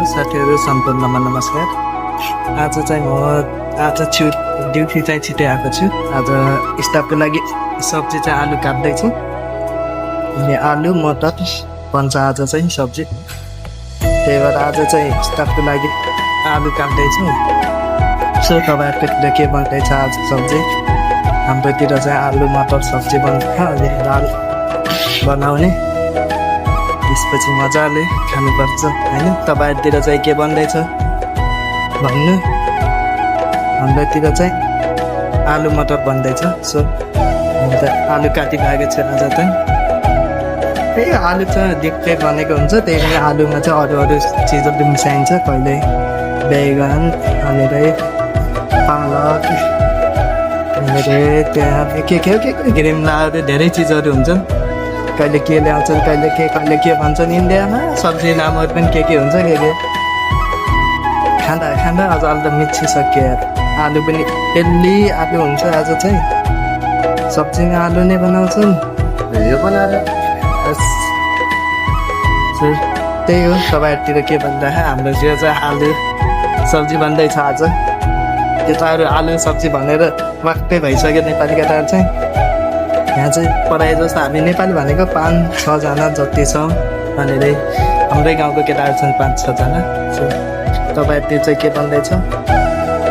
साथीहरू सम्पूर्णमा नमस्कार। आज चाहिँ म ड्युटी चाहिँ छिटै आएको छु। आज स्टाफको लागि सब्जी चाहिँ आलु काट्दैछु अनि आलु मटर बन्छ आज चाहिँ सब्जी। त्यही भएर आज चाहिँ स्टाफको लागि आलु काट्दैछु। सो तपाईँहरूकोतिर के बन्दैछ आज सब्जी? हाम्रोतिर चाहिँ आलु मटर सब्जी बन्छ अनि दाल बनाउने, त्यसपछि मजाले खानुपर्छ होइन। तपाईँहरूतिर चाहिँ के बन्दैछ भन्नु? हाम्रोतिर चाहिँ आलु मटर बन्दैछ। सो अन्त आलु काटिरहेको छु आज चाहिँ। त्यही आलु चाहिँ दिक्कै बनेको हुन्छ, त्यही भएर आलुमा चाहिँ अरू अरू चिजहरू मिसाइन्छ। कहिले बैगन अनि पालक अनि त्यहाँ के ग्रिन लगाएर धेरै चिजहरू हुन्छन्। कहिले के ल्याउँछन्, कहिले के भन्छन्। इन्डियामा सब्जी नामहरू पनि के हुन्छ के खाँदा खाँदा अझ अलि त मिचिसक्यो यार। आलु पनि डेली आलु हुन्छ। आज चाहिँ सब्जीमा आलु नै बनाउँछन्। यो बनाएर त्यही हो। तपाईँहरूतिर के भन्दा हाम्रोतिर चाहिँ आलु सब्जी बन्दैछ आज। त्यो त अरू आलु सब्जी भनेर वाक्कै भइसक्यो नेपाली केटाहरू चाहिँ। यहाँ चाहिँ पढाइ जस्तो हामी नेपाली भनेको 5-6 जना जति छौँ भनेर हाम्रै गाउँको केटाहरू छन् 5-6 जना। सो तपाईँहरूतिर चाहिँ के भन्दैछ?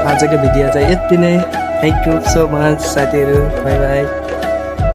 आजको भिडियो चाहिँ यति नै। थ्याङ्क यू सो मच साथीहरू। By by.